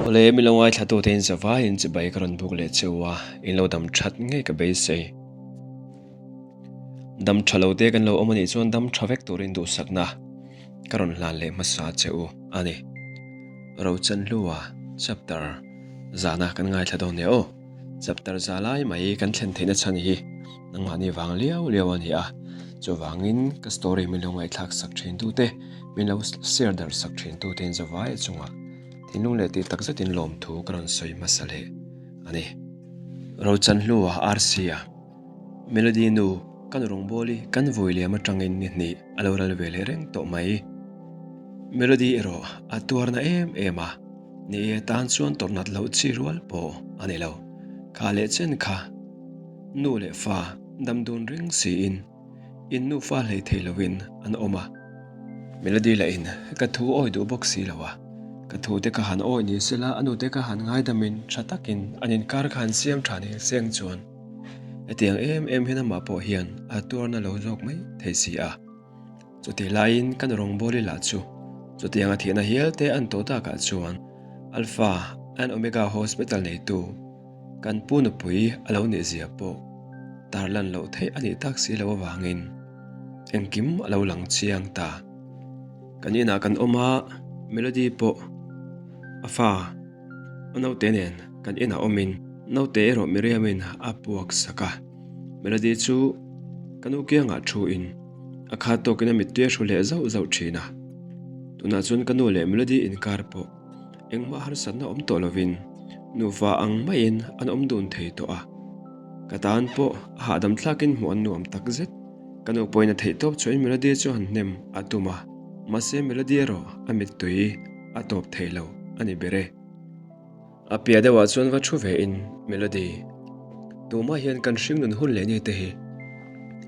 Awle, mi lo ngaithlatute in zavaiin chibai ka rawn buk leh che u a, in lo dam that ngei ka beisei. Dam tha lo te kan lo awm a nih chuan dam tha vek turin duhsakna ka rawn hlan leh hmasa che u a ni. Rochanhlua chapter zana kan ngaithla dawn nia aw. Chapter za lai mai kan thlen theihna chhan hi nangmahni vang liau liau a ni a, chuvangin ka story min lo ngaihthlak sak thin tute, min lo share darh sak thin tute in zavai chungah thinlung leh tih tak zetin lawmthu ka rawn sawi hmasa leh a ni. Rochanhlua RC-a Melody nu kan rawngbawli kan vui liam atangin ni hnih a lo ral ve leh reng tawh mai. Melody erawh a tuarna em em a. Ni e, tan chuan tawrh nat loh chi rual pawh a ni lo. Kha leh chen kha nu leh fa dam dun reng siin in nufa hlei thei lovin an awm a. Melody lah in ka thu awi duh bawk si lo a, ka thu te ka han awi ni sela a nute ka han ngaidamin tha takin an inkar kha han siam tha ni seng chuan hetiang em em hian amah pawh hian a tuarna lo zawk mai thei si a. Chutih laiin kan rawngbawli lah chu chutianga thihna hial te an tawh takah chuan Alpha and Omega Hospital neitu kan pu nupui a lo nih zia pawh tarlan loh theih a nih tak si loh avangin engkim a lo lang chiang ta. Kan inah kan awm a, Melody pawh a fa a naute nen kan inah awmin naute erawh Miriam-in a puak sak a, Melody chu ka nu kiangah thuin A khat tawkin a mittui a hru leh zauh zauh thin a. Tunah chuan ka nu leh Melody inkar pawh engmah harsatna awm tawh lovin nufa ang maiin an awm dun thei tawh a. Ka tan pawh a hahdam thlakin hmuh an nuam tak zet. Ka nu pawhin a theih tawp chuan Melody chu han hnem a tum a, mahse Melody erawh a mittui a tawp thei lo a ni ber e. A piah deuhah chuan va thu ve in Melody, Tumah hian kan hring nun hun leh ni te hi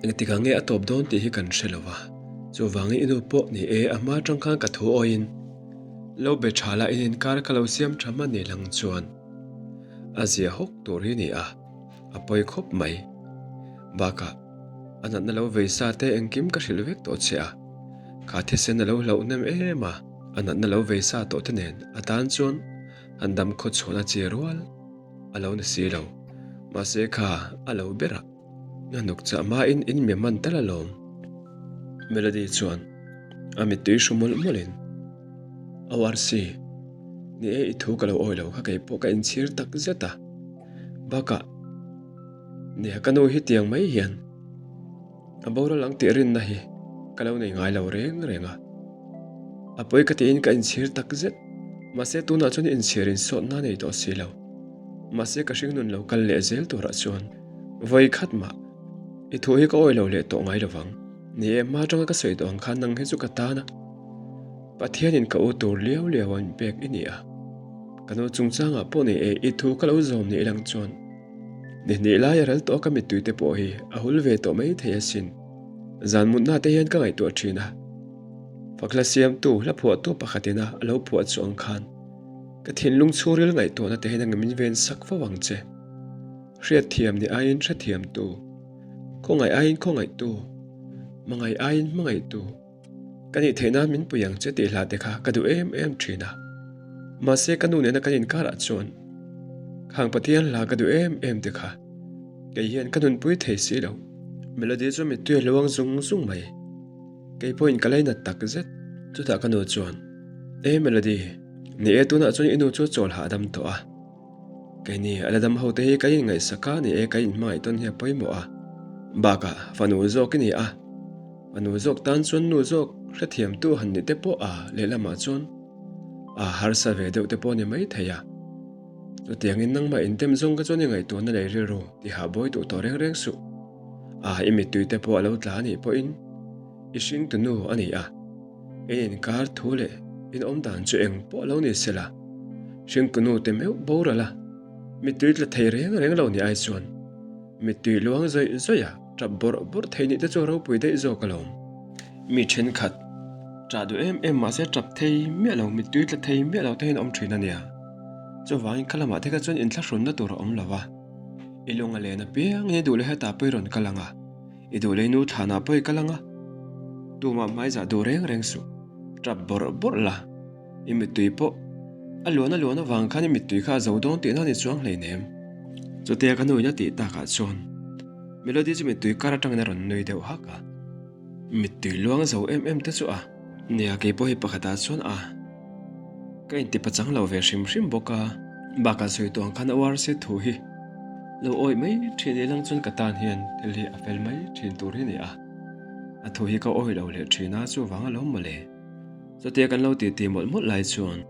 engtikah nge a tawp dawn tih hi kan hre lo va, chuvangin i nu pawh ni e a hma atang khan ka thu awiin lo be tha la in inkar ka lo siam tha hman ni lang chuan a zia hawk tur hi ni a, a pawi khawp mai. Bakah a natna lo vei sa te engkim ka hrilh vek tawh che a, kha thisen a lo hlauh hnem em a. A natna lo vei sa tawh te nen a tan chuan an dam khaw chhuahna che rual a lo ni si lo. Mahse kha a lo ber a, a hnuk chah hmain in mi hman tal alawm. Melody chuan a mittui hru mawlh mawlhin, ORC, ni e i thu ka lo awi lo kha kei pawh ka inchhir tak zet a. Bakah, nia ka nu hi tiang mai hian A boral ang tih rinna hi ka lo nei ngai lo reng reng a. A pawi ka tiin ka inchhir tak zet. Mahse tunah chuan inchhir insawtna nei tawh si lo. Mahse ka hringnun lo kal leh zel turah chuan vawi khat mah i thu hi ka awi lo leh tawh ngai lovang. Ni e, hma atanga ka sawi tawh ang khan nang hi chu ka tan a. Pathianin ka u tur liau liau an pek i ni a. Ka nu chungchangah pawh ni e i thu ka lo zawm ni ilang chuan Ni hnih lai a ral tawh a ka mittui te pawh hi a hul ve tawh mai thei asin. Zan mutna te hian ka ngaihtuah thin a. Fakhla siamtu hla phuahtu pakhatin a lo phuah chu ang khan ka thinlung chhungril ngaihtuahna te hian min ven sak fo ang che. Hriatthiam ni aiin hrethiamtu, khawngaih aiin khawngaihtu, hmangaih aiin hmangaihtu. Ka nih theih nan min pui ang che tih hla te kha ka duh em em thin a. Mahse ka nu nena kan inkarah chuan khang Pathian hla ka duh em em te kha kei hian ka nunpui thei si lo. Melody chu mittui a luang zung zung mai. Kei pawhin ka lainat tak zet. Chutah ka nu chuan, E Melody, ni e tunah chuan i nu chu a chawl hahdam tawh a. Keini a la dam ho te hi kan inngaihsak a ni e, kan inhmangaih tawn hi a pawimawh a. Bakah fanu zawk i ni a, fanu zawk tan chuan nu zawk hrethiamtu han ni te pawh a lehlamah chuan a harsa ve deuh te pawh a ni mai thei a. Chutiangin nangmah intem zawng kha chuan i ngaihtuahna leh rilru tiha bawi duh tawh reng reng suh. A i mittui te pawh a lo tla a nih pawhin i hringtu nu a ni a. In inkar thu leh in awm dan chu eng pawh lo ni sela, hringkunu te meuh boral a, mittui tla thei reng reng lo ni ai chuan mittui luang zawih zawih a tap bawrh bawrh thei nih te chu a ropui daih zawk alawm. Mi thenkhat tah duh em em mahse tap thei miah lo, mittui tla thei miah lo te hian awm thin a nia. Chuvangin kha lamah te kha chuan inthlahrunna tur a awm lo a, i lung a len apiangin i duh leh hetah pawh i rawn kal ang a. I duh lei nu thlanah pawh i kal ang a, tumah hmaizah duh reng reng suh, tap bawrh bawrh la, i mittui pawh A luan a luan avang khan i mittui kha a zo dawn tihna a ni chuang hleinem. Chutia ka nuin a tih takah chuan Melody chu mittui kar atangin a rawn nui deuh hak a. Mittui luang zo em em te chu a. Nia, kei pawh hi pakhatah chuan a. Ka inti pachang lo ve hrim hrim bawk a. Bakah sawi tawh ang khan ORC thu hi lo awih mai thin ilang chuan ka tan hian thil hi a fel mai thin tur hi a ni a. A thu hi ka awih lo leh thin a, chuvang a lo mawle. Chutia kan lo titi mawlh mawlh lai chuan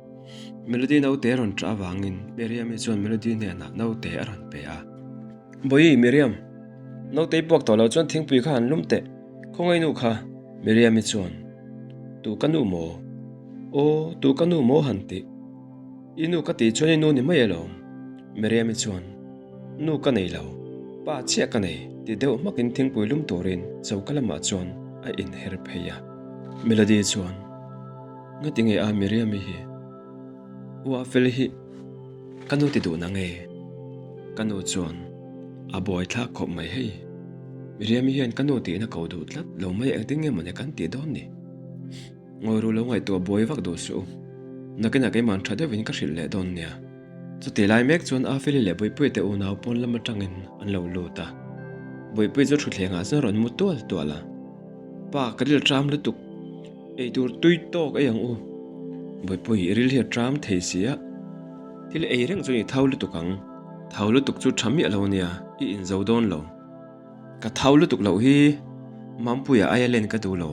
Melody naute a rawn ṭah avangin Miriam-i chuan Melody hnenah naute a rawn pe a. Bawihi, Miriam, naute i puak tawh lo chuan thingpui kha han lum teh, khawngaih nu kha. Miriam-i chuan, Tu ka nu maw? Aw, tu ka nu maw han tih? I nu ka tih chuan i nu ni mai alawm. Miriam-i chuan, Nu ka nei lo, pa chiah ka nei, ti deuh hmakin thingpui lum turin choka lamah chuan a inher phei a. Melody chuan, Ngati nge a Miriam-i hi? U Afel hi ka nu ti duh na nge? Ka nu chuan, A buai thlak khawp mai hei. Miriam-i hian ka nu tihna ko duh tlat lo mai engtin nge mawni kan tih dawn ni? Ngawi ru lo ngaihtuah buai vak duh suh u. Nakinah keimah tha deuhin ka hrilh leh dawn nia. Chutih lai mek chuan Afeli leh Buipuii te unau pawn lam atangin an lo lut a. Buipuii chu thutthlengah chuan rawn mu tual tual a. Pa, ka ril tram lutuk. Eitur tui tawk ei ang u. Buipuii i ril hi a tram thei si a. Thil ei reng chuan i thau lutuk ang. Thau lutuk chu tha miah lo nia, i inzo dawn lo. Ka thau lutuk loh hi Mampuia aia len ka duh lo.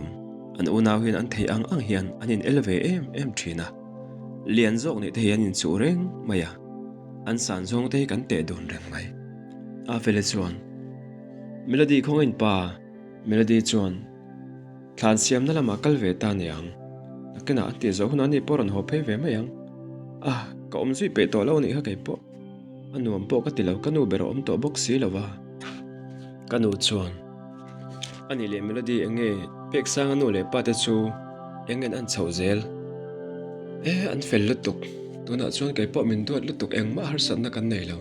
An unau hian an theih ang ang hian an in el ve em em thin a. Lian zawk nih te hi an inchuh reng mai a. An san zawng te hi kan teh dun reng mai. Afele chuan, Melody khawngain pa? Melody chuan, Thlan siamna lamah kal ve ta niang. Nakinah an tih zawh hunah ani pawh rawn haw phei ve mai ang. Ah, ka awm zui peih tawh lo anih kha kei pawh. A nuam pawh ka ti lo, ka nu ber a awm tawh bawk si lo va. Ka nu chuan, A nih leh Melody eng nge Peksanga nu leh pa te chu eng ngen an chhoh zel? E, an fel lutuk. Tunah chuan kei pawh min duat lutuk engmah harsatna kan nei lo.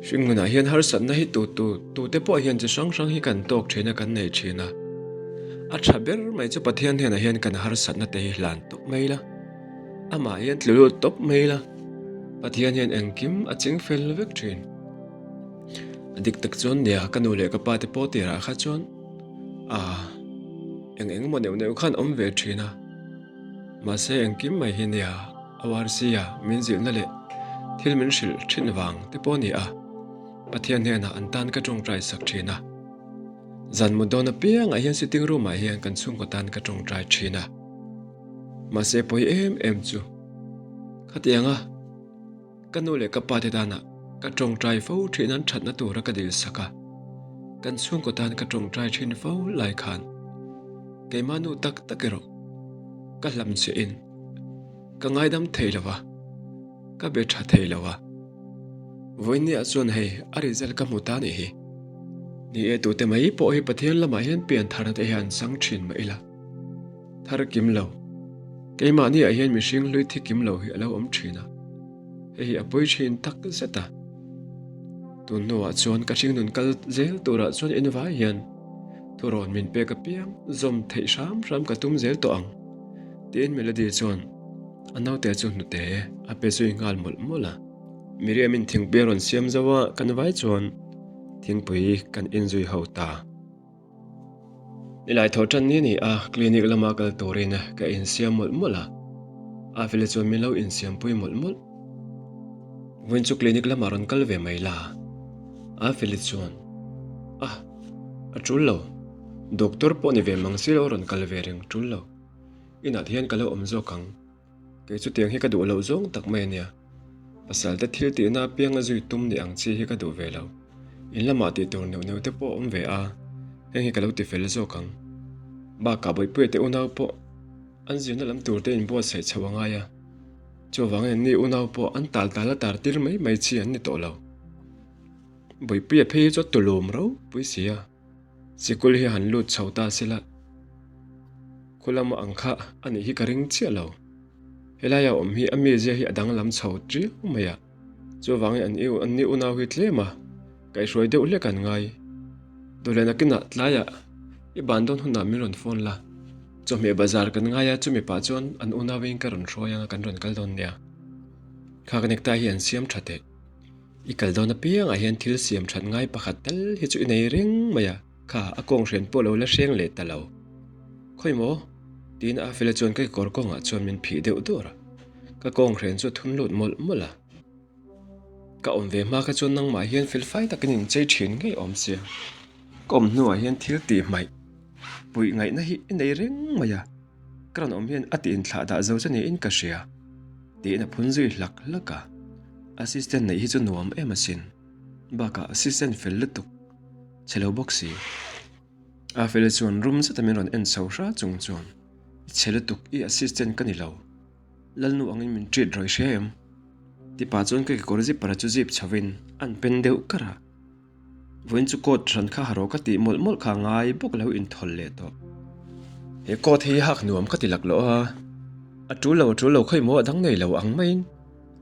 Hringnunah hian harsatna hi tu tu tute pawh hian chi hrang hrang hi kan tawk thin a, kan nei thin a. A tha ber mai chu Pathian hnenah hian kan harsatna te hi hlan tawp mai la. Amah hian tlu lut tawp mai la, Pathian hian engkim a ching fel vek thin. A dik tak chuan nia ka nu leh ka pa te pawh tirah kha chuan ah eng eng emaw neuh neuh khan awm ve thin a. Mahse engkim mai hi nia ORC a min zilhna leh thil min hrilh thin vang te pawh a ni a, Pathian hnenah an tan ka tawngtai sak thin a. Zan mut dawn apiangah hian sitting room ah hian kan chhungkaw tan ka tawngtai thin a. Mahse pawi em em chu khatianga ka nu leh ka pa te tana ka tawngtai fo thin an thatna tura ka dil sak a, kan chhungkaw tan ka tawngtai thin fo lai khan keimah nu tak tak erawh ka hlam che in ka ngaidam thei lo va, ka be tha thei lo a. Vawinia chuan hei a result ka hmu ta nih hi. Ni e tute mai pawh hi Pathian lamah hian pian tharna te hian chang thin mah ila. Thar kim lo. Keimahni ah hian mihring hlui thi kim lo hi a lo awm thin a, hei hi a pawi thin tak zet a. Tun hnuah chuan ka hringnun kal zel turah chuan invai hian thurawn min pek apiang zawm theih hram hram ka tum zel tawh ang, tiin Melody chuan a naute chu hnute a pe zui nghal mawlh mawlh a. Miriam-in thingpui a rawn siam zo a, kan vai chuan thingpui kan inzui ho ta. Nilai tho tan ni ni a, clinic lama kal turin ka insiam mawlh mawlh a, Avila chuan min lo insiampui mawlh mawlh. Vawiin chu clinic lamah rawn kal ve mai la, Avila chuan, Ah, a tul lo, doctor pawh ni ve mang si lo rawn kal ve reng tul lo, inah te hian ka lo awm zawk ang. Kei chutiang hi ka duh loh zawng tak mai a nia. Pasal te thil tihna apianga zui tum ni ang chi hi ka duh ve lo. In lamah tih tur neuh neuh te pawh a awm ve a, heng hi ka lo ti fel zawk ang. Bakah Bawihpuia te unau pawh an zirna lam tur te inbuatsaih chhoh a ngai a, chuvangin anni unau pawh an tal tal a tar tir mai mai chi an ni tawh lo. Bawihpuia phei hi chu a tulum ropui si a. Sikul hi han lut chho ta sela, khulama ang kha a nih hi ka ring chiah lo. Helaia awm hi a mizia hi a danglam chho triau mai a, chuvangin an an ni unau hi tlem a, kaihhruai deuh hlek an ngai. Dawleh nakinah tlaiah i ban dawn hunah min rawn phone la, chawhmeh bazar kan ngai a, chumi pah chuan an unauin ka rawn hruai anga kan rawn kal dawn nia. Kha ka necktie hi an siam tha teh. I kal dawn apiangah hian thil siam that ngai pakhat tal hi chu i nei reng mai a, kha a kawng hren pawh lo la hreng leh ta lo. Khawi maw? Tiin a fela chuan ka kekawr kawngah chuan min phih deuh dawr a, ka kawng hren chu a thun lut mawlh mawlh a. Ka awm ve hma kha chuan nangmah hian felfai takin inchei thin ngei awm sia. Ka awm hnuah hian thil tih hmaih puih ngaihna hi i nei reng mai a, ka rawn awm hian a tih inthlah dah zo che niin ka hria, tiin a phun zui hlak hlak a. Assistant neih hi chu nuam em asin, bakah assistant fel lutuk che lo bawk si. A fela chuan rum zeta min rawn en chho hra chung chuan, I chhe lutuk, i assistant ka ni lo. Lalnu angin min treat rawih hria em? Ti pah chuan ka kekawr zipper chu zip chhovin an pen deuh kar a. Vawiin chu coat hran kha ha rawh ka tih mawlh mawlh kha ngai bawk lo inthawl leh tawh. He coat hi hak nuam ka ti laklawh a, a tul lo a tul lo khawi maw a dang nei lo ang maiin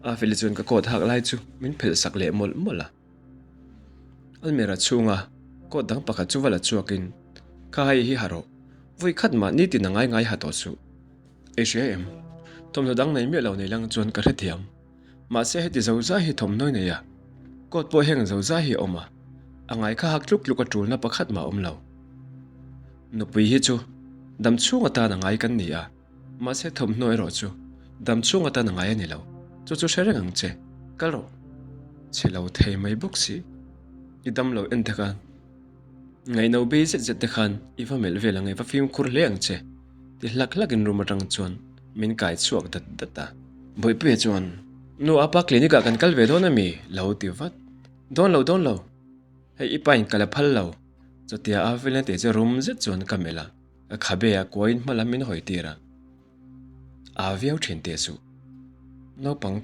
Afeli chuan ka coat hak lai chu min phelh sak leh mawlh mawlh a. Almira chhunga coat dang pakhat chu va la chhuakin kha hei hi ha rawh, vawi khat mah nitin a ngai ngai ha tawh suh. I hria em? Thawmhnaw dang nei miah lo nei lang chuan ka hrethiam. Mahse heti zo zai hi thawmhnaw i nei a, coat pawh heng zo zai hi a awm a, a ngai kha hak tluk tluk a tulna pakhat mah a awm lo. Nupui hi chu dam chhung atan a ngai kan ni a, mahse thawmhnaw erawh chu dam chhung atan a ngai a ni lo. Chu chu hre reng ang che, kal rawh. Chhe lo thei mai bawk si. I dam lo en te khan. Ngaihno bei zet zet te khan i va melh vel ang e, va fimkhur hle ang che. Ti hlak hlakin room atang chuan min kai chhuak dat dat a. Bawihpuia chuan, Nu apa clinic ah kan kal ve dawn ami? Lo ti vat. Dawn lo dawn lo. Hei i pa in kal a phal lo. Chutia a vilna tih chu room zet chuan ka melh a, ka khabe ah kuain hma lam min hawi tir a. Aa viau thin teh suh. Naupang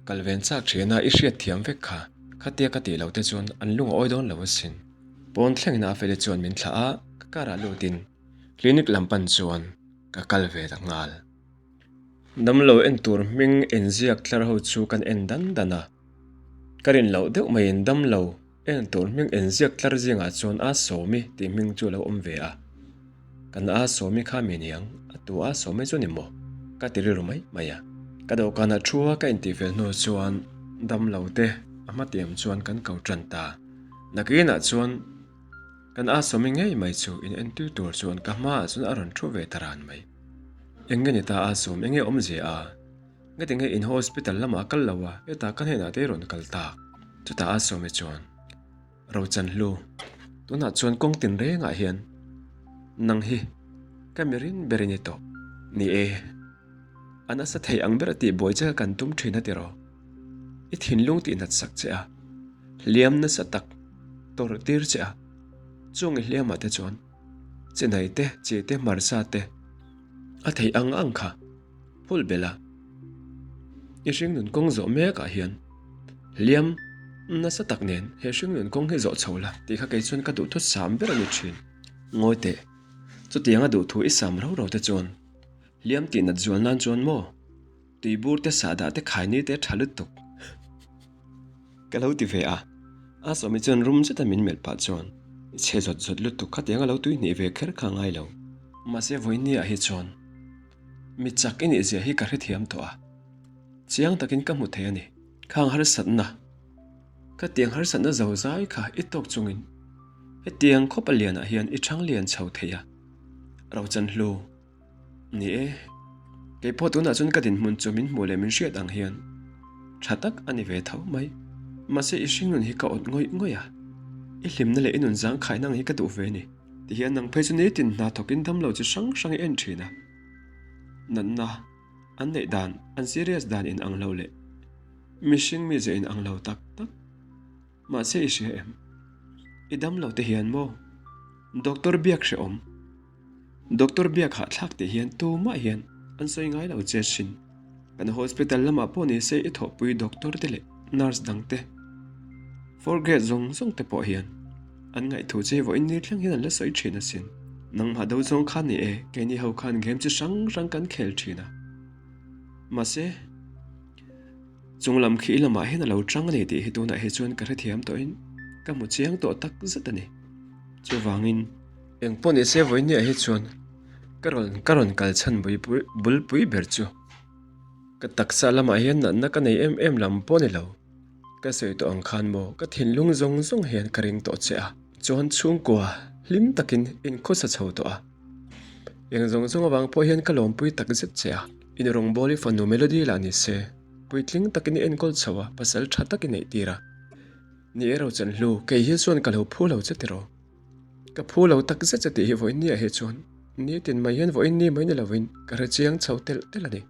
kal ven chak thian a i hriat thiam vek kha, khatia ka tih loh te chuan an lung a awi dawn lo asin. Pawn thlengin a feli chuan min thlah a, ka car ah lutin clinic lam pan chuan ka kal ve ta nghal. Damlo en tur hming enziak tlar ho chu kan en dan dan a, ka rin loh deuh maiin damlo En tur hming enziak tlar zingah chuan A Sawmi tih hming chu a lo awm ve a. Kan A Sawmi kha mi niang, a tu A Sawmi chu ni maw? Ka ti rilru mai mai a. Ka dawhkanah thu a ka intihfel hnu chuan dam lo te a hmatiam chuan kan ko tan ta. Nakinah chuan kan A Sawmi ngei mai chu in entir tur chuan ka hmaah chuan a rawn thu ve ta ran mai. Eng nge ni ta A Sawm, eng nge awmzia a? Ngati nge in hospital lamah kal lo a, hetah ka hnenah te i rawn kal tak. Chutah a sawmi chuan, Rochanhlu, tunah chuan kawng tin rengah hian nang hi ka mi rin ber i ni tawh. Ni e, a nasa thei ang ber a tih buai che kha kan tum thin a tiraw? I thinlung tih nat sak che a, hliam nasa tak tawrh tir che a, chung i hliamah te chuan chinai te, chi te, hmarcha te a theih ang ang kha. Phul bela i hringnun kawng zawh mek ah hian hliam nasa tak nen he hringnun kawng hi zawh chho la tih kha kei chuan ka duhthu sam ber a ni thin. Ngawi teh, chutianga duhthu i sam rau rau te chuan hliam tih nat zual nan chuan maw tuibur te sahdah te khaini te tha lutuk ka lo ti ve a, a sawmi chuan rum zeta min melh pah chuan i chhe zawt zawt lutuk khatianga lo tuihnih ve kher kha ngai lo. Mahse vawinia hi chuan. Mi chak i nih zia hi ka hrethiam tawh a, chiang takin ka hmu thei a ni. Khang harsatna, ka tiang harsatna zo zai kha i tawk chungin hetiang khawp a lianah hian i chhang lian chho thei a, Rochanhlu. Ni e, kei pawh tunah chuan ka dinhmun chu min hmuh leh min hriat ang hian tha tak a ni ve tho mai. Mahse i hringnun hi ka awt ngawih ngawih a, i hlimna leh i nun zangkhaina ang hi ka duh ve a ni. Tihian nang phei chu nitin hna thawkin damlo chi hrang hrang i en thin a. Natna an neih dan, an serious dan in ang lo leh mihring mizia in ang lo tak tak. Mahse i hria em? I damlo te hian maw? Doctor biak hrehawm. Doctor biak hahthlak tih hian tumah hian an sawi ngai lo che thin. Kan hospital lamah pawh ni se i thawhpui doctor te leh nurse dang te, forget zawng zawng te pawh hian an ngaihthu che vawiin ni thleng hian an la sawi thin asin. Nangmah do zawng kha ni e, keini ho khan game chi hrang hrang kan khel thin a. Mahse, chung lam khi lamah hian a lo chang a ni tih hi tunah hi chuan ka hrethiam tawhin ka hmu chiang tawh tak zet a ni. Chuvangin. Eng pawh ni se vawinia hi chuan ka rawn ka rawn kal chhan bulpui ber chu. Ka taksa lamah hian natna ka nei em em lam pawh a ni lo. Ka sawi tawh ang khan maw ka thinlung zawng zawng hian ka ring tawh che a, chuan chhungkua hlim takin inkhawsa chho tawh a. Eng zawng zawng avang pawh hian ka lawmpui tak zet che a, in rawngbawli fanu Melody lah ni se, puitling takin i enkawl chho a, pasal tha tak i neih tir a. Ni e Rochanhlu, kei hi chuan ka lo phu lo che tiraw? Ka phu lo tak zet che tih hi vawiin niah hi chuan nitin mai hian vawiin ni mai ni lovin ka hre chiang chho telh telh a ni.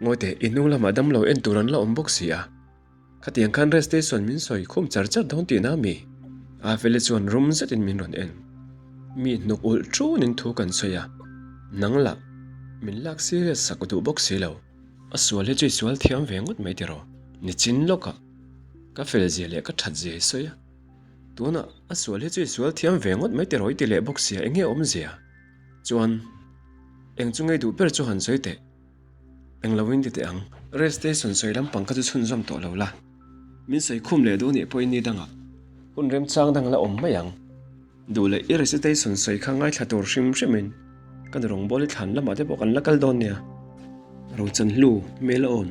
Ngawite, i hnung lamah damlo en tur an la awm bawk si a. Khatiang khan rest station min sawi khum char char dawn tihna mi? Afeli chuan rum zetin min rawn en. Mi hnuk ulh ṭunin thu kan sawi a, nang lah min lak serious sak duh bawk si lo. A sual hi chu i sual thiam ve ngawt mai tiraw? Nichin lawkah ka fel zia leh ka ṭhat zia i sawi a, tunah a sual hi chu i sual thiam ve ngawt mai tiraw i ti leh bawk sia, eng nge awmzia? Chuan eng chu ngei duh ber chu han sawi teh. Eng lo in ti teh ang. Rail station sawi lampang kha chu chhunzawm tawh lo la. Min sawi khum leh duh nih pawhin ni dangah hun remchang dang la awm mai ang. Duh leh i rail station sawi kha ngaithla tur hrim hrimin ka nu rawngbawli thlan lamah te pawh kan la kal dawn nia. Rochanhlu, hmel a awn,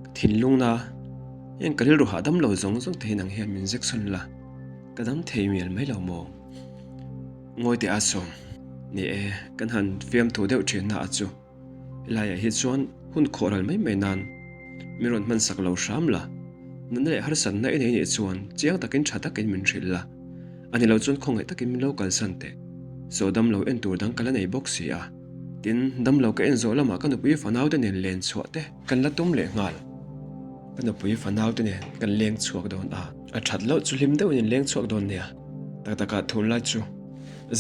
ka thinlung na, heng ka rilru hahdam lo zawng zawng te hi nang hian min zek sawn la, ka dam thei mial mai lo maw? Ngawi teh a sawm. Ni e, kan han fiamthu deuh thin na a chu. Helaiah hi chuan hun khawh ral mai mai nan min rawn hman sak lo hram la, nunna leh harsatna i nei nih chuan chiang takin tha takin min hrilh la, a ni lo chuan khawngaih takin min lo kalsan teh. Saw damlo en tur dang ka la nei bawk si a, tin damlo ka en zawh lamah ka nupui fanau te nen len chhuah te kan la tum leh nghal. Ka nupui fanau te nen kan leng chhuak dawn a, a that loh chu hlim deuhin in leng chhuak dawn nia. Tak takah thun lai chu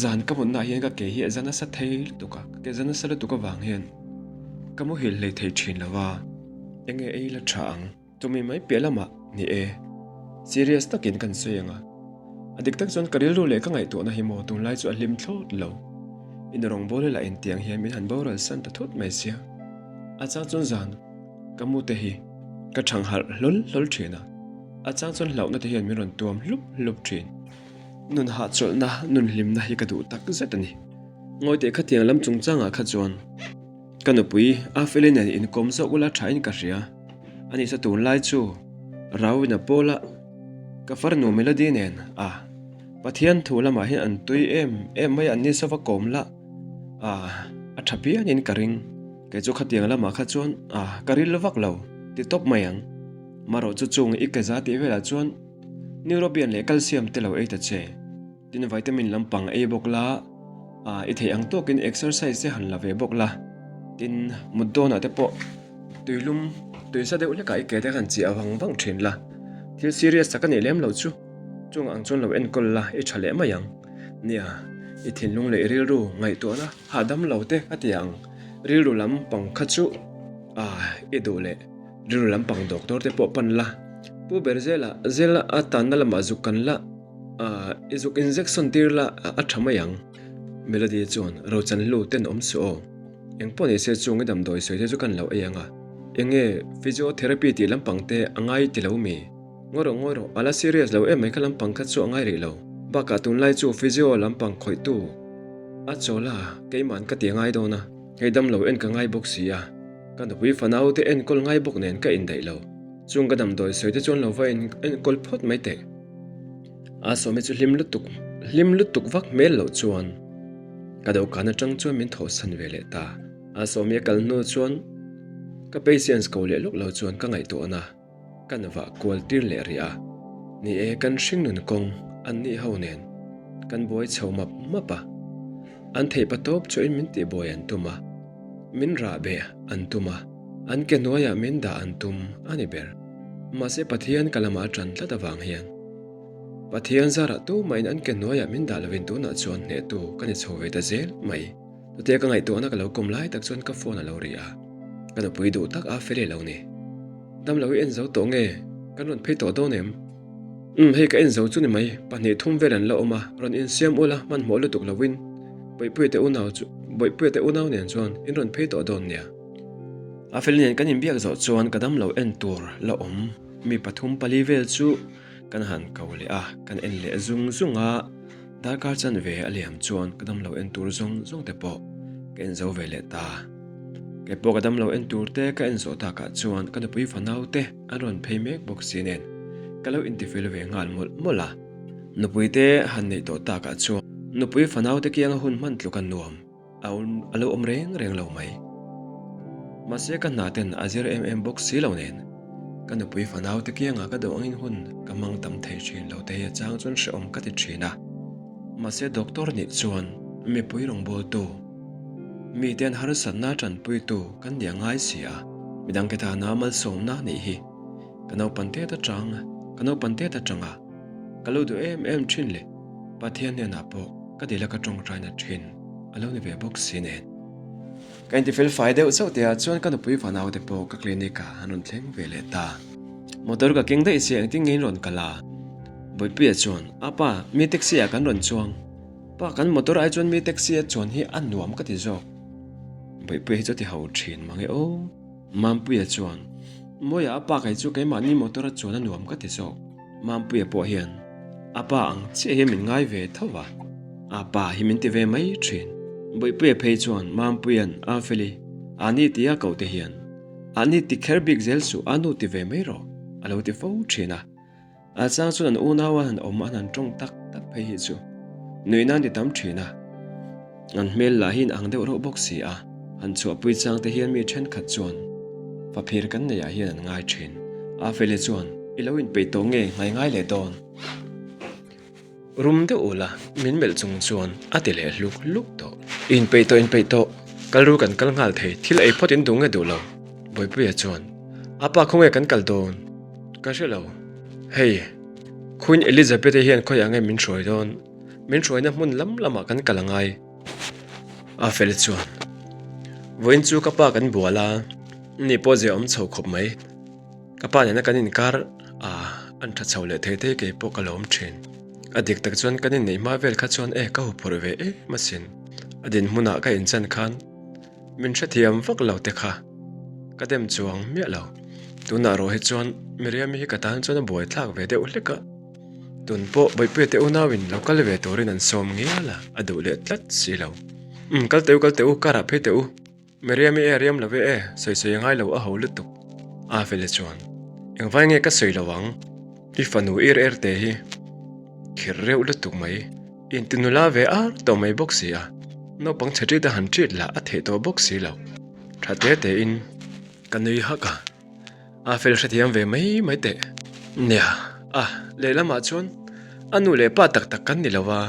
zan ka mutnaah hian ka ke hi a za nasa thei lutuk a, ka ke za nasa lutuk avang hian ka muhil hlei thei thin lo a, enge ei la tha ang? Chumi mai piah lamah ni e, serious takin kan sawi ang a, a dik tak chuan ka rilru leh ka ngaihtuahna hi maw tunlai chu a hlim thlawt lo. In rawngbawla lah intiang hian min han boral san ta thut mai sia, a chang chuan zan ka mu te hi ka thang harh hlawl hlawl thin a, a chang chuan hlauhna te hian min rawn tuam hlup hlup thin. Nun hahchawlhna, nun hlimna hi ka duh tak zet a ni. Ngawi teh khatiang lam chungchangah kha chuan ka nupui Afeli nen inkawm zawk ula thain ka hria. Ani sa tunlai chu Rawina pawla ka farnu Melody nen a Pathian thu lamah hian an tui em em mai a, an ni sava kawm lah a a tha pianin ka ring. Kei chu khatiang lamah kha chuan a ka ril vak lo ti tawp mai ang. Marawh chu chung i ke za tih velah chuan Neurobian leh calcium te lo ei ta che. Tin vitamin lampang ei bawk la, a i theih ang tawkin exercise te han la ve bawk la. Tin mut dawnah te pawh tuilum tuisa deuh hlekah i ke te han chiah vang vang thin la. Thil serious tak a nih lem loh chu chung ang chuan lo enkawl la i tha leh mai ang. Nia, i thinlung leh i rilru ngaihtuahna hahdam lo te ka ti ang. Rilru lampang kha chu a i duh leh. Rilru lampang doctor te pawh pan la, Pu ber zela zel a tanna lamah zuk kan la, i zuk injection tir la a tha mai ang. Melody chuan Rochan hlu ten awm suh aw. Eng pawh ni se chung i damdawi sawi te chu kan lo ei ang a. Enge physiotherapy tih lampang te a ngai ti lo mi? Ngawi rawh ngawi rawh, a la serious lo em mai kha lampang kha chu a ngai rih lo. Bakah tunlai chu physio lampang khawihtu a chawl a, keima'n ka ti a ngai dawn a, hei damlo en ka ngai bawk si a. Ka nupui fanau te enkawl ngai bawk nen ka indaih lo. Chung ka damdawi sawi te chuan lo va enkawl phawt mai teh. A sawmi chu hlim lutuk hlim lutuk vak hmel loh chuan ka dawhkan atang chuan min thawhsan ve leh ta. A sawmi a kal hnu chuan ka patience ko leh lawk lo chuan ka ngaihtuahna. Kan vah kual tir leh rih a, ni e kan hringnun kawng an nih ho nen kan buai chho map map a, an theih pa tawp chuahin min tihbuai an tum a, min rah beh an tum a, an ke hnuaiah min dah an tum a ni ber. Mahse Pathian ka lamah a ṭan tlat avang hian Pathian zarah tumahin an ke hnuaiah min dah lovin tunah chuan hnehtu ka ni chho ve ta zel mai. Chutia ka ngaihtuahna ka lo kawm lai tak chuan ka phone a lo ri a, ka nupui duh tak a fel lo ni. Dam lo i en zo tawh nge? Kan rawn phei tawh dawn em? Umm hei ka en zo chu ni mai, pahnih thum vel an la awm a, rawn insiam ula hmanhmawh lutuk lovin Bawihpuia te unau chu Bawihpuia te unau nen chuan in rawn phei tawh dawn nia. A fel nen kan inbiak zawh chuan ka dam lo en tur la awm mi pathum pali vel chu kan han ko leh a, kan en leh zung zung a. Darkar chanve a liam chuan ka damlo en tur zawng zawng te pawh ka en zo ve leh ta. Kei pawh ka damlo en tur te ka en zawh takah chuan ka nupui fanau te an rawn phei mek bawk si nen ka lo intifel ve nghal mawlh mawlh a. Nupui te han neih tawh takah chuan nupui fanau te kianga hun hman tluk a nuam a a lo awm reng reng lo mai. Mahse ka hna ten a zir em em bawk si lo nen ka nupui fanau te kianga ka duh angin hun ka hmang tam thei thin lo te hi a chang chuan hrehawm ka ti thin a. Mahse doctor nih chuan mipui rawngbawltu, mite an harsatna tanpuitu kan nih a ngai si a, midang ke tana malsawmna nih hi ka naupan tet atang ka naupan tet atanga ka lo duh em em thin leh Pathian hnenah pawh ka dila ka tawngtaina thin a lo ni ve bawk si nen. Ka intifel fai deuh chauh tihah chuan ka nupui fanaute pawh ka clinic ah an rawn thleng ve leh ta. Motor ka keng daih si engtin nge in rawn kal a? Bawipuia chuan, A pa, mi taxi ah kan rawn chuang. Pa, kan motor ai chuan mi taxi a chuan hi a nuam ka ti zawk. Bawipuia hi chu a ti ho thin mange aw. Mampuia chuan, Mawia a pa kei chu keimahni motor a chuan a nuam ka ti zawk. Mampuia pawh hian a pa ang chiah hian min ngai ve tho va, a pa hi min ti ve mai thin. Bawipuia phei chuan Mampuia'n a Feli, a ni tia koh te hian, A ni ti kher bik zel suh, a nu ti ve mai rawh, a lo ti fo thin a. A chang chuan an unau an han awm an han tawng tak tak phei hi chu nuih nan ti tam thin a. An hmel lah hi in ang deuh reuh bawk si a, han chhuahpui chang te hian mi thenkhat chuan faphir kan neih ah hian an ngai thin. A Feli chuan, I lo inpeih tawh nge ngai ngai leh dawn? Rum deuh ula min melh chung chuan a ti leh hluk hluk tawh. I inpeih tawh inpeih tawh, kal ru kan kal nghal thei, thil ei phawt in duh nge duh lo? Bawipuia chuan, A pa khawnge kan kal dawn? Ka hre lo. Hei, Queen Elizabeth-i hian khawiah nge min hruai dawn? Min hruaina hmun lam lamah kan kal a ngai. A fel chuan, Vawiin chu ka pa kan bual a, ni pawh zia awm chho khawp mai. Ka pa nena kan inkar a, an tha chho leh thei thei kei pawh ka lawm thin. A dik tak chuan kan inneih hma vel kha chuan e ka huphurh ve em asin. A dinhmunah ka inchan khan min hrethiam vak lo te kha ka dem chuang miah lo. Tunah rawh hi chuan Miriam-i hi ka tan chuan a buaithlak ve deuh hlek a. Tun pawh Bawipuia te unauin lo kal ve turin an sawm ngial a, a duh leh tlat si lo. Umm, kal teh u, kal teh u, car ah phei teh u. Miriam-i e, riam lo ve e, sawi sawi a ngai lo, a ho lutuk. A fele chuan, Engvai nge ka sawi lo ang? I fanu ir er te hi khirh reuh lutuk mai, i inti nula ve ar tawh mai bawk si a, naupang chhe ṭit a han ṭit lah a theih tawh bawk si lo. Ṭha te tein ka nui hak a. A fel hrethiam ve mai mai teh. Nia, a, lehlamah chuan a nu leh pa tak tak kan ni lo a,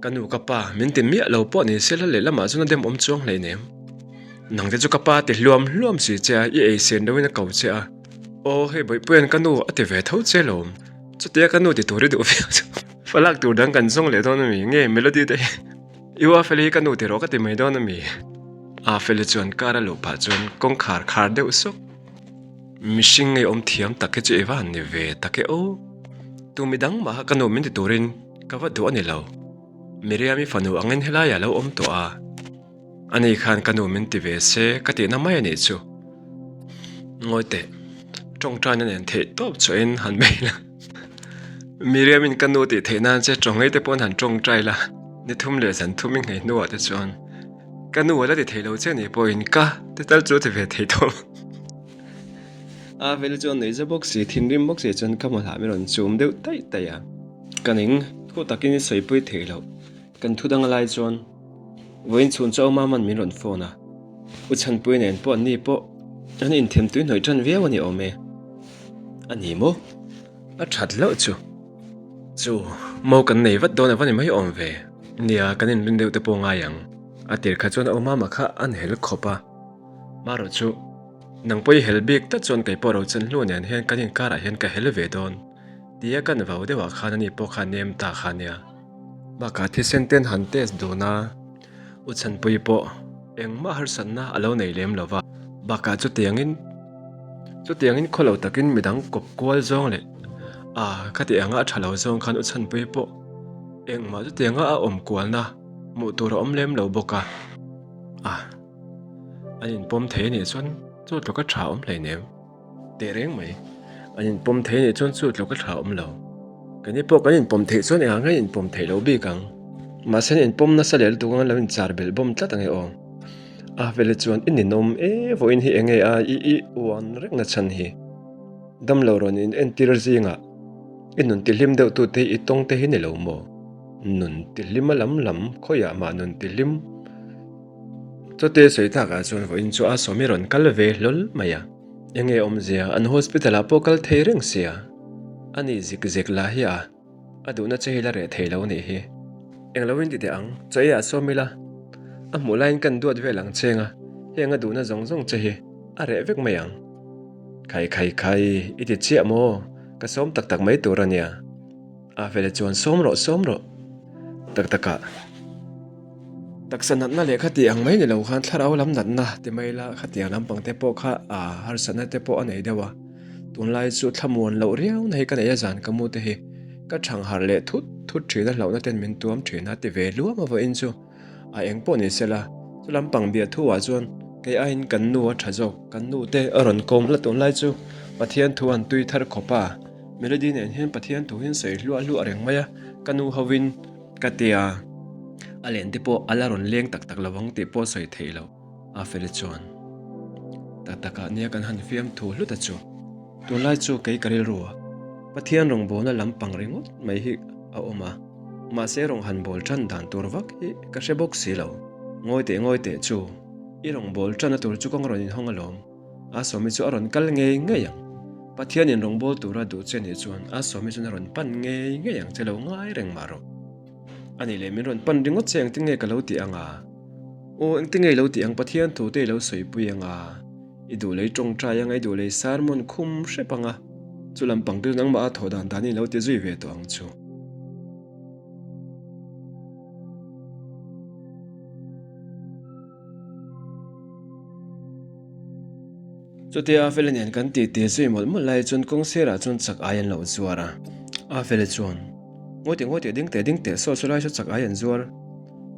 ka nu ka pa min ti miah lo pawh ni se la lehlamah chuan a demawm chuang hleinem. Nang te chu ka pa ti hluam hluam si che a, i ei sen loin a ko che a. Aw, hei Bawihpuia'n ka nu a ti ve tho che lawm. Chutia ka nu ti tur i duh viau chu. Falak tur dang kan zawng leh dawn a mi? Nge Melody te hi I u Afeli hi ka nu ti rawh ka ti mai dawn a mi? Afeli chuan car a luh phah chuan kawngkhar khar deuh sawk. Mihring ngei awm thiam tak hi chu i va han ni ve tak e aw. Tu midang mah kha ka nu min ti turin ka va duh a ni lo. Miriam-i fanu angin helaiah a lo awm tawh a. Ani khan ka nu min ti ve se ka tihna mai a nih chu. Ngawi teh, tawngtaina nen theih tawp chawhin han bei la. Miriam-in ka nu tih theih nan che tawngei te pawhin han tawngtai la. Ni thum leh zan thum i nghei hnuah te chuan ka nu a la ti thei lo che ni pawhin ka ti tal chu a ti ve thei tawh. A vela chuan nuih za bawk si, thinrim bawk si chuan ka hmahlah min rawn chum deuh taih taih a. Ka ning, thu takin i sawipui theih loh. Kan thu dang lai chuan vawiin chhun chu Auma man min rawn phone a. U Chhanpui nen pawh an ni pawh an inthem tui hnawih tan viau a ni awm e. A ni maw? A that hlauh chu. Chu, mo kan nei vat dawn a va ni mai awm ve. Nia, kan inrin deuh te pawh ngai ang. A tir kha chuan Auma kha an hel khawp a. Marawh chu, nang pawh i hel bik tlat chuan kei pawh Rochanhlu nen hian kan inkarah hian ka hel ve dawn tia kan vau deuhah khan ani pawh kha nem ta kha nia. Bakah thisen ten han test dun a, U Chhanpui pawh engmah harsatna a lo nei lem lo va. Bakah chutiangin chutiangin khaw lo takin midang kawp kual zawng leh a khati anga a tha lo zawng khan U Chhanpui pawh engmah chutianga a awm kualna hmuh tur a awm lem lo bawk a. A. An inpawm thei a nih chuan chu tluk a tha awm hleinem. Teh reng mai. An inpawm thei a nih chuan chu tluk a tha awm lo. Keini pawh kan inpawm theih chuan engah nge inpawm theih loh bik ang. Mahse an inpawm nasa leh lutuk anga lo inchar belh bawm tlat ang e aw. A vele chuan i ninawm e vawiin hi enge a i i uan reng na chhan hi. Damlo rawn in entir zingah i nun tihlim deuh tute hi i tawng te hi ni lo maw? Nun tihlim a lam lam khawiah mah nun tihlim chawte sawi takah chuan vawiin chu a sawmi rawn kal ve hlawl mai a. Enge awmzia an hospital ah pawh kal thei reng sia ani zik zek lah hi a. A duhna che hi la reh thei lo nih hi. Eng lo in ti teh ang, chaw ei ah sawm ila. A hmuh laiin kan duat vel ang cheng a, heng a duhna zawng zawng che hi a reh vek mai ang. Khai khai khai, i ti chiah maw? Ka sawm tak tak mai tur a nia. A vele chuan sawm rawh sawm rawh. Tak tak ah. Taksa natna leh khati ang mai ni lo khan thlarau lam natna ti mai la khatiang lampang te pawh kha a harsatna te pawh a nei deuh a. Tunlai chu thlamuan loh riau na hi ka nei a zan ka mu te hi ka thang harh leh thut thut thin a hlauhna ten min tuam thin a ti ve luam a vawiin chu a eng pawh ni sela chu lampang biah thu ah chuan kei aiin kan nu a tha zawk kan nu te a rawn kawm hla tunlai chu Pathian thu an tui thar khawp a Melody nen hian Pathian thu hi an sawi hluah hluah reng mai a ka nu hovin ka tia a len te pawh a la rawn leng tak tak lo ang tih pawh sawi theih loh. A feli chuan, Tak takah nia kan han fiam thu hlut a chu. Tunlai chu kei ka rilru a, Pathian rawngbawlna lampang ringawt mai hi a awm a, mahse rawng han bawl tan dan tur vak hi ka hre bawk si lo. Ngawi teh ngawi teh chu, i rawngbâwl tanna tur chu kawng rawn inhawng alawm. A sawmi chu a rawn kal ngei ngei ang. Pathianin rawngbâwl tura duh che nih chuan a sawmi chuan a rawn pan ngei ngei ang che lo ngai reng mah rawh. A nih leh min rawn pan ringawt che engtin nge ka lo tih ang a? Aw engtin nge i lo tih ang Pathian thu te i lo sawipui ang a? I duh lei tawngtai ang a, i duh lei sermon khum hrep ang a, chu lampang te chu nangmah a thawh dan dan in i lo ti zui ve tawh ang chu. Chutia Afeli nen kan titi zui mawlh mawlh lai chuan kawng sirah chuan chak ai an lo zuar a. Afeli chuan, Ngawi teh ngawi teh ding teh ding teh saw chu lai saw chak ai an zuar.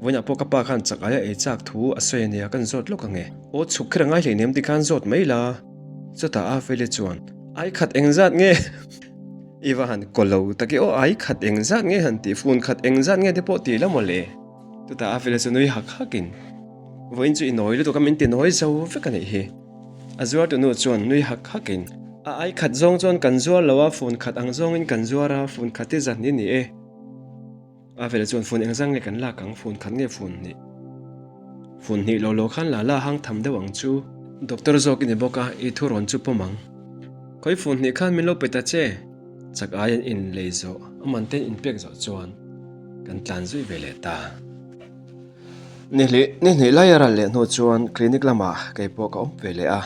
Vawiinah pawh ka pa khan chak ai a ei chak thu a sawi a nia kan zawt lawk ang e. Aw chhuk kher a ngai hleinem ti khan zawt mai la. Chutah Afeli chuan, Ai khat engzat nge? I va han kaw lo tak i aw ai khat engzat nge han tih fun khat engzat nge te pawh ti la mawle. Chutah Afeli chu nui hak hakin, Vawiin chu i nawi lutuk a min ti nawi zo vek a nih hi. A zuartu nu chuan nui hak hakin, A ai khat zawng chuan kan zuar lo a, fun khat ang zawngin kan zuar a, fun khat hi zan i ni e. A vela chuan fun engzang nge kan lak ang, fun khat nge fun hnih? Fun hnih lo lo khan la la hang tham deuh ang chu. Doctor zawk i ni bawk a, i thu rawn chu pawm ang. Khawi fun hnih khan min lo pe ta che. Chak aiin inlei zawh, a man ten inpek zawh chuan kan tlan zui ve leh ta. Ni hnih lai a ral leh hnu chuan clinic lamah kei pawh ka awm ve leh a,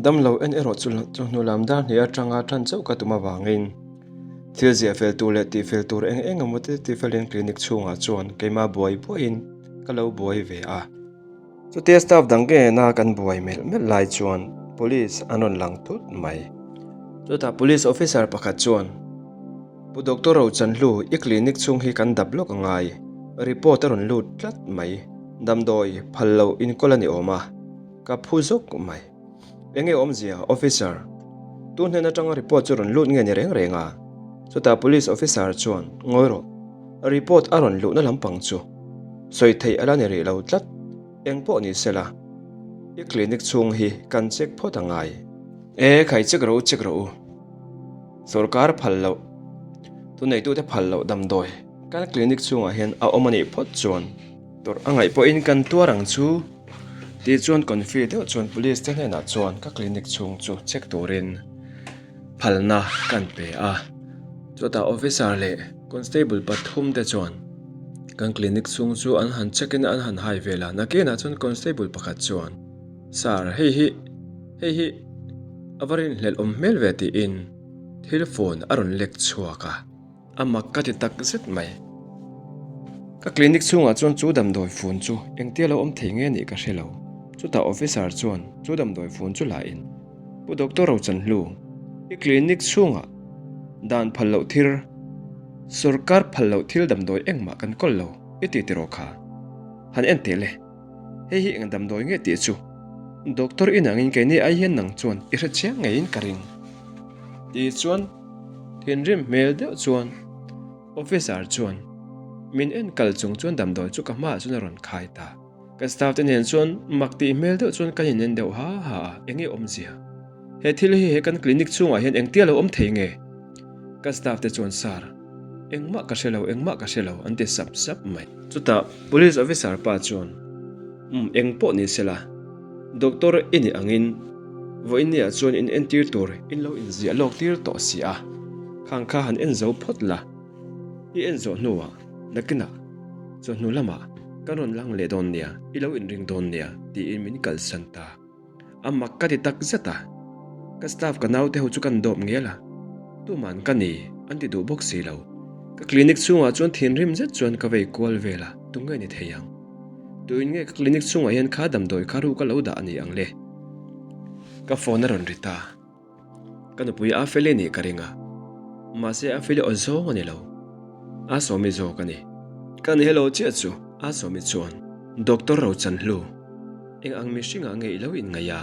damlo en erawh chu chu hnu lam dar hnih atanga tan chauh ka tum avangin thil ziah fel tur leh tih fel tur eng eng emaw te ti felin clinic chhungah chuan keimah buai buaiin ka lo buai ve a. Chutia staff dang ke nena kan buai melh melh lai chuan police an rawn lang thut mai. Chutah police officer pakhat chuan. Pu Doctor Rochanhlu, i clinic chhung hi kan dap lawk a ngai. Report a rawn lut tlat mai. Damdawi phal loh inkawl a ni awm a, ka phu zawk mai. Enge awmzia, officer? Tu hnen atanga report chu rawn lut nge ni reng reng a? Chutah police officer chuan, Ngawi rawh. Report a rawn luhna lampang chu sawi theih a la ni rih lo tlat. Eng pawh ni sela, i clinic chhung hi kan check phawt a ngai. E, khai check rawh u, check rawh u. Sorkar phal loh, thuneitute phal loh damdawi kan clinic chhungah hian a awm a nih phawt chuan tawrh a ngaih pawhin kan tuar ang chu tih chuan confi deuh chuan police te hnenah chuan ka clinic chhung chu check turin phalna kan pe a. Chutah officer leh constable pathum te chuan kan clinic chhung chu an han check in an han hai vel a, nakinah chuan constable pakhat chuan Sir hei hi hei hi A va rinhlelh awm hmel ve tiin thil phone a rawn lek chhuak a, a mak ka ti tak zet mai. Ka clinic chhungah chuan chu damdawi phone chu engtia lo awm thei nge nih ka hre lo. Chutah officer chuan chu damdawi phone chu la in, Pu Doctor Rochanhlu, i clinic chhungah dan phal loh thil, sorkar phal loh thil damdawi engmah kan kawl lo i ti tiraw kha? Han en teh le. Hei hi eng damdawi nge tih chu Doctor in angin keini ai hian nang chuan i hre chiang ngeiin ka ring. Ti chuan thinrim hmel deuh chuan Officer chuan min en kal chung chuan damdawi chu ka hmaah chuan a rawn khai ta. Ka staff te nen chuan mak tih hmel deuh chuan kan inen deuh ha ha a, enge awmzia? He thil hi he kan clinic chhungah hian engtia lo awm thei nge? Ka staff te chuan Sir, engmah ka hre lo, engmah ka hre lo an ti sap sap mai. Chutah police officer pa chuan, Umm, eng pawh ni sela, doctor i nih angin vawiinniah chuan in entir tur in lo inziah lawk tir tawh si a, khang kha han en zo phawt la, i en zawh hnuah nakinah chawhnu lamah kan rawn lang leh dawn nia, i lo inring dawn nia tiin min kalsan ta. A mak ka ti tak zet a, ka staff ka naute ho chu kan dawp ngel a, tuman ka ni an ti duh bawk si lo. Ka clinic chhungah chuan thinrim zet chuan ka vei kual vel a, tunge ni thei ang? Tuin nge ka clinic chhungah hian kha damdawi kha ruk a lo dah a ni ang le? Ka phone a rawn ri ta. Ka nupui a fel i nih ka ring a, mahse a fel aw zawng a ni lo. A sawmi zawk a ni. Ka ni hello chiah chu a sawmi chuan Doctor Rochanhlu, eng ang mihringah nge i lo inngaih a?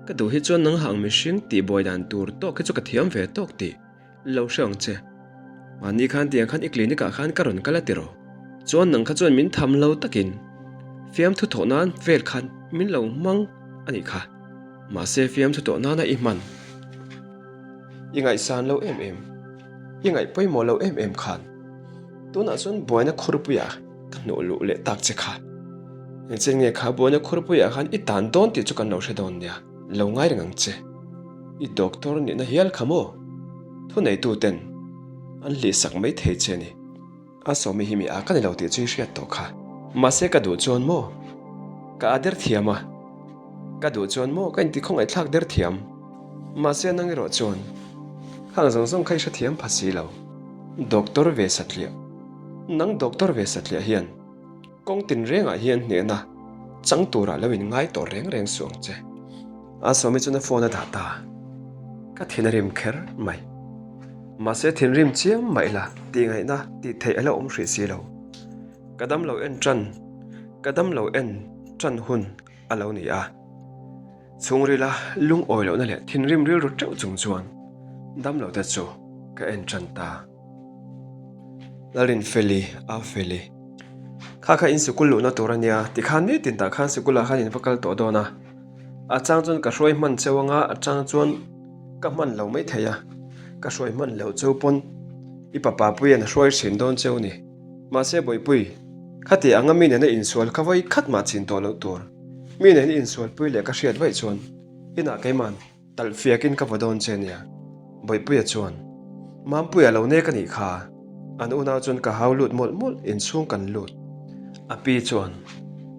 Ka duh hi chuan nang hang mihring tih buai dan tur tawk hi chu ka thiam ve tawk tih Lo hre ang che. Mahni khan tiang khan i clinic ah khan ka rawn kal a tiraw? Chuan nang kha chuan min tham lo takin fiamthu thawh nan vel khan min lo hmang a nih kha. Mahse fiamthu tawh nana i hman. I ngaihsan lo em em, i ngaih pawimawh lo em em khan tunah chuan buaina khurpuiah ka hnawh luh leh tak che kha. Engchen nge kha buaina khurpuiah khan i tan dawn tih chu kan lo hre dawn nia. Lo ngai reng ang che. I doctor nihna hial kha maw? Thuneitu ten an hlihsak mai thei che ni. A sawmi hi mi a ka ni lo tih chu i hriat tawh kha. Mahse ka duh chuan maw? Ka a der thiam a. Ka duh chuan maw ka inti khawngaihthlak der thiam. Mahse nang erawh chuan khang zawng zawng kha i hrethiam pha si lo. Doctor ve satliah. Nang doctor ve satliah hian. Kawng tinrengah hian hnehna chang turah lo in ngai tawh reng reng suh ang che. A sawmi chuan a phone a dah ta. Ka thin a rim kher mai. Mahse thinrim chiam mah ila tih ngaihna tih theih a la awm hrih si lo. Ka dam lo en tan, ka dam lo en tan hun a lo ni a. Chhungrila lungawi lohna leh thinrim rilru teuh chung chuan dam lo te chu ka en tan ta. Lalrinfeli, a Feli. Kha kha in sikul luhna tur a nia, tikhan nitin tah khan sikulah khan in va kal tawh dawn a. A chang chuan ka hruai hman cheu anga a chang chuan ka hman lo mai thei a. Ka hruai hman loh cheu pawn i papa puian a hruai thin dawn cheu ni. Mahse Bawihpui, khati anga mi nena insual kha vawi khat mah chin tawh loh tur. Mi nena insualpui leh ka hriat vaih chuan inah keiman Talh fiakin ka va dawn che nia. Bawihpuia chuan, Mampuia lo nek a nih kha. An unau chuan ka hau lut mawlh mawlh, inchhung kan lut. A pi chuan,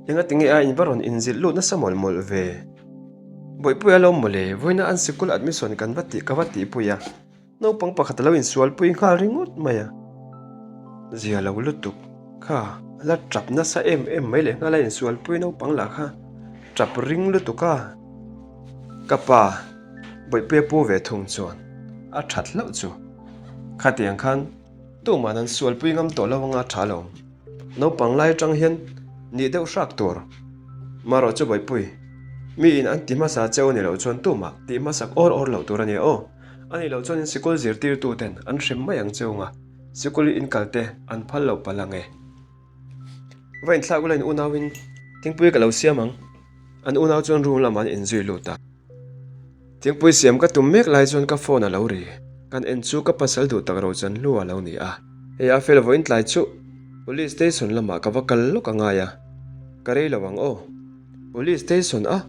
Engati nge a in va rawn inzilh lut nasa mawlh mawlh ve? Bawihpuia lo mawle, vawiina an sikul admission kan va tih ka va tihpui a. Naupang pakhat a lo insualpui nghal ringawt mai a, zia lo lutuk kha a la tap nasa em em mai leh nghal a insualpui naupang lah kha tap ring lutuk a, ka pa Bawihpuia pu ve thung chuan a that hlauh chu khatiang khan tuman an sualpui ngam tawh lo anga tha lo. Naupang lai atang hian nih deuh hrak tur marawh chu Bawihpui mi in an ti hmasa cheu a ni loh chuan tumah tih hmasak awr awr loh tur a ni aw. A nih loh chuan in sikul zirtirtu ten an hrem mai ang cheu nga, sikul in kal te an phal loh palh ang e. Va inthlak ula in unau in thingpui ka lo siam ang. An unau chuan room lamah an inzui lut a. Thingpui siam ka tum mek lai chuan ka phone a lo ri. Kan en chu ka pasal duh tak Rochan hlu a lo ni a. Hei a fel vawiin tlai chu Police station lamah ka va kal lawk a ngai a, ka rei lo ang aw. Police station a?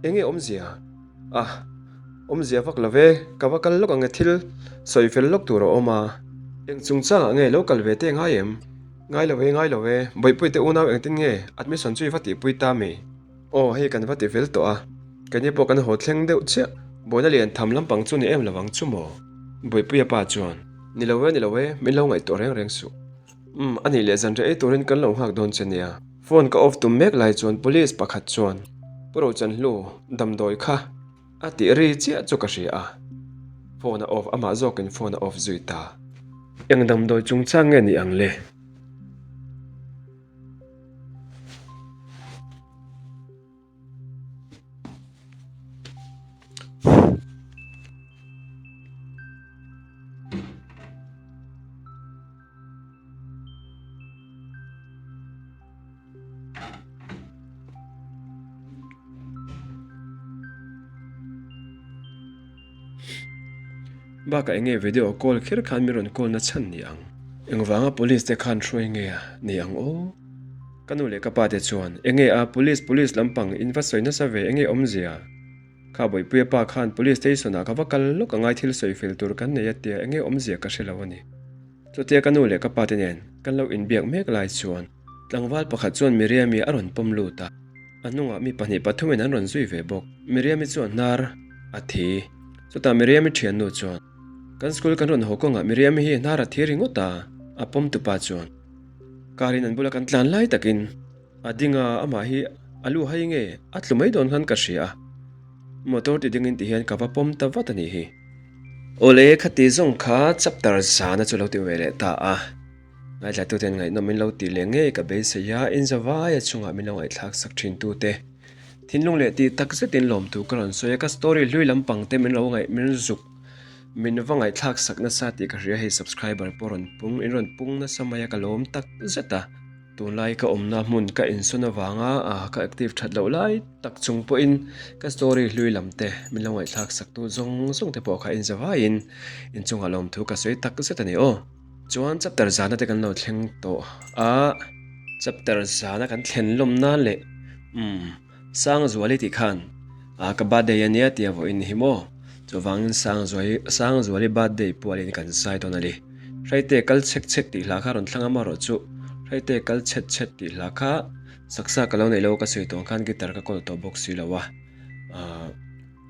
Enge awmzia? A, awmzia vak lo ve, ka va kal lawk ang e thil sawi fel lawk tur a awm a. Eng chungchangah nge lo kal ve te ngai em? Ngai lo e, ngai lo e, Bawihpui te unau engtin nge admission chu i va tihpui ta mi? Aw, hei kan va ti fel tawh a, keini pawh kan haw thleng deuh chiah, buaina lian tham lampang chu ni em lo ang chu maw? Bawihpuia pa chuan, Ni lo e, ni lo e, min lo ngaihtuah reng reng suh. Umm, a nih leh zanriah ei turin kan lo nghak dawn che nia. Phone ka off tum mek lai chuan police pakhat chuan Pu Rochanhlu damdawi kha a tih ri chiah chu ka hria a. Phone a off amah zawkin phone a off zui ta. Eng damdawi chungchang nge ni ang le? Bakah enge video call kher khan min rawn call na chhan ni ang? Engvanga police te khan hruai nge a ni ang aw? Ka nu leh ka pa te chuan, Enge a, police, police lampang in va sawi nasa ve, enge awmzia? Kha Bawihpuia pa khan police station ah ka va kal lawk angai thil sawi fel tur kan nei a tia enge awmzia ka hre lo a ni. Chutia ka nu leh ka pa te nen kan lo inbiak mek lai chuan tlangval pakhat chuan Miriami a rawn pawm lut a, a hnungah mi pahnih pathumin an rawn zui ve bawk. Miriami chuan hnar a thi. Chutah Miriami thiannu chuan, Kan school kan rawn haw kawngah Miriami hi hnar a thi ringawt a, a pawm tupa chuan car in an bula kan tlan lai takin A ding a, amah hi a lu hai nge a tlu mai dawn khan ka hria a, motor ti dingin ti hian ka va pawm ta vat a nih hi. Awle, khati zawng kha chapter zana chu lo ti ve leh ta a, ngaithlatuten ngaihnawm min lo tih leh ngei ka beisei a, inzavai a chungah min lo ngaihthlak sak thin tute thinlung leh tih tak zetin lawmtu ka rawn sawi a, ka story hlui lampang te min lo ngaih min zuk min va ngaihthlak sak nasa tih ka hria hei subscriber pawh rawn pung in rawn pung nasa mai a ka lawm tak zet a. Tunlai ka awmna hmun ka insawn avanga ka active that loh lai tak chung pawhin ka story hlui lam te min lo ngaihthlak sak tu zawng zawng te pawh kha inza vaiin inchungah lawmthu ka sawi tak zet a ni aw. Chuan chapter zana te kan lo thleng tawh a, chapter zana kan thlen lawm nan leh umm. Sangzuali tih khan ah ka birthday a nia tia vawiin hi maw? Chuvangin Sangzuali Sangzuali birthday pualin kan zai dawn a ni. Hraite kal chhek chhek tih hla kha rawn thlang a marawh chu Hraite kal chhet chhet tih hla kha saksa ka lo neih lo ka sawi tawh ang khan guitar ka kawl tawh bawk si lo a. Aah.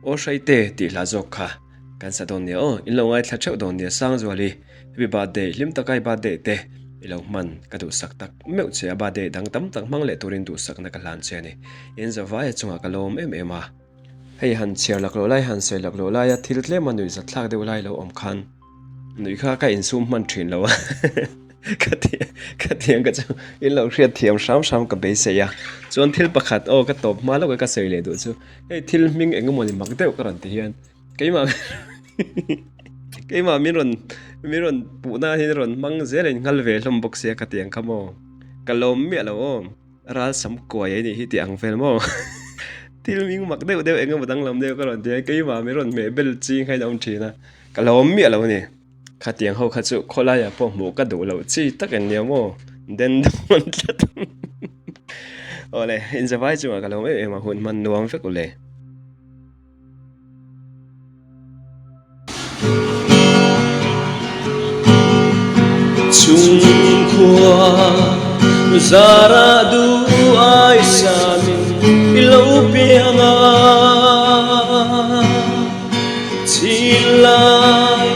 Aw Hraite tih hla zawk kha kan sa dawn nia aw, in lo ngaithla theuh dawn nia Sangzuali, happy birthday, hlim taka i birthday te i lo hman ka duhsak tak meuh che a, birthday dang tam tak hmang leh turin duhsakna ka hlan che a ni, in zavaia chungah ka lawm em em a. Hei han chhiar lak loh lai han sawi lak loh laia thil tlema nuih zatthlak deuh lai lo awm khan Nuih kha ka insum hman thin lo a, ka ti ka ti ang ka chu in lo hriat thiam hram hram ka beisei a, chuan thil pakhat aw ka tawp hma lawk a ka sawi leh duh chu hei thil hming eng emaw ni mak deuh ka rawn ti hian keimah keimah min rawn min rawn puh na hian rawn hmang zel a in nghal ve hlawm bawk sia ka ti ang kha maw ka lawm miah lo aw. Ral sam kuai a nih hi tih ang vel maw? Thil hming mak deuh deuh eng emaw danglam deuh ka rawn ti a, keimah min rawn hmeh bel ching kha in a awm thin a, ka lo awm miah lo a ni. Khatiang ho kha chu khawlaiah pawh hmuh ka duh loh chi tak en nia maw? Den dawn tlat. Awle, inzavai chungah ka lo awm em em a, hun hman nuam vek ule. Chungkhua zara duh ai samin i lo piang a, Chinlai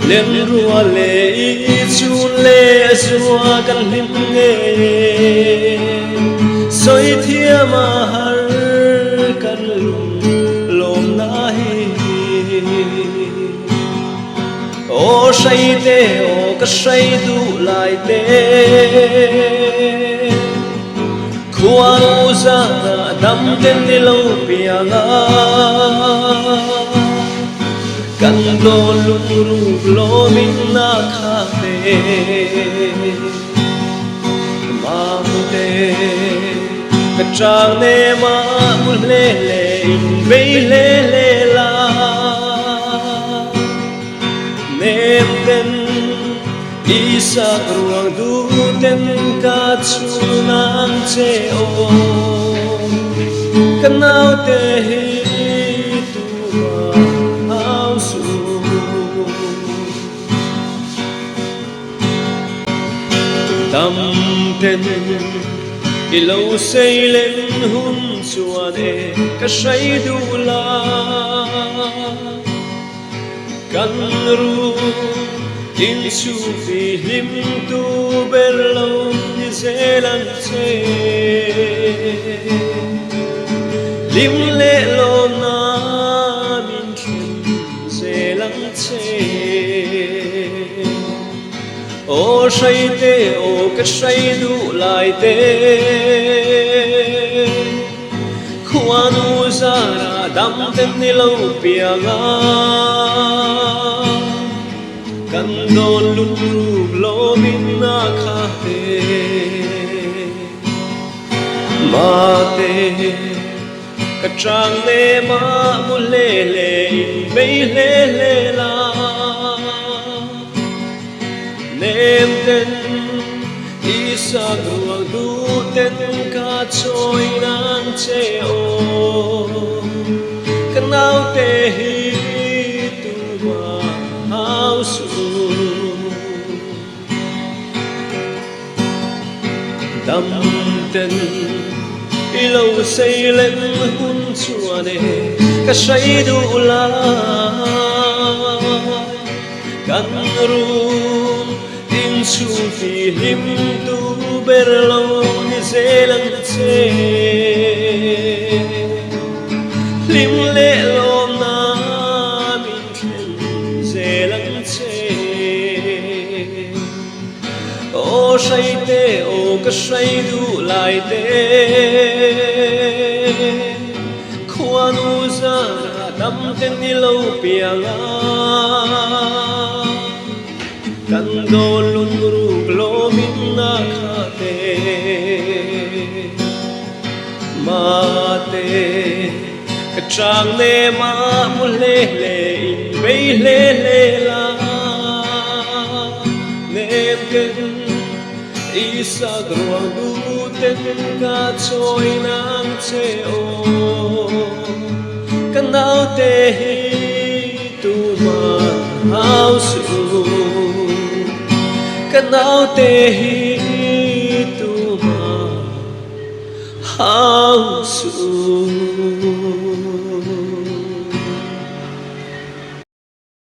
lenrua leh i chun leh zua kan hlim ngei e, sawi thiam a har kan lung lawmna hi. Aw hrai te, aw ka hrai duh lai te, Khuanu zana dam ten ni lo piang a, Kan dawn lungruk lawmin a kha te, Mamte, ka chang nem a mu hle hle in bei hle hle la. Nem ten Isak ruang duh ten ka chhun ang che aw Ka naute hi tumah hau suh. Dam ten i lo sei len hun chuan e ka hrai duh la. Kan ru inchhungpi hlim tu ber lo ni zel ang che. Hlim leh lawmna min thlen zel ang che. Aw hraite, aw ka hrai duh lai te. Khuanu zara dam ten ni lo piang a, kan dawn lungruk lawmin a kha te. Mate, ka chang nem a mu hle hle in bei hle hle la. Isak ruang duhten ka chawi nang che aw. Ka naute hi tumah hau suh. Damten i lo seilen hun chuan e ka hrai duh lai. Kan rum inchhung ti hlim tu ber lo ni zel ang che. Hlim leh lawmna min thlen zel ang che. Aw hraite, aw ka hrai duh lai te. Khuanu zara dam te ni lo piang a, kan dawn lungruk lawmin a khat e. Mate, ka chang nem a mu hle hle in bei hle hle la, nem ken Isak ruang duhten ka chawi nang che aw. Ka naute hi tuman hau suh. Ka naute hi tuman hau suh.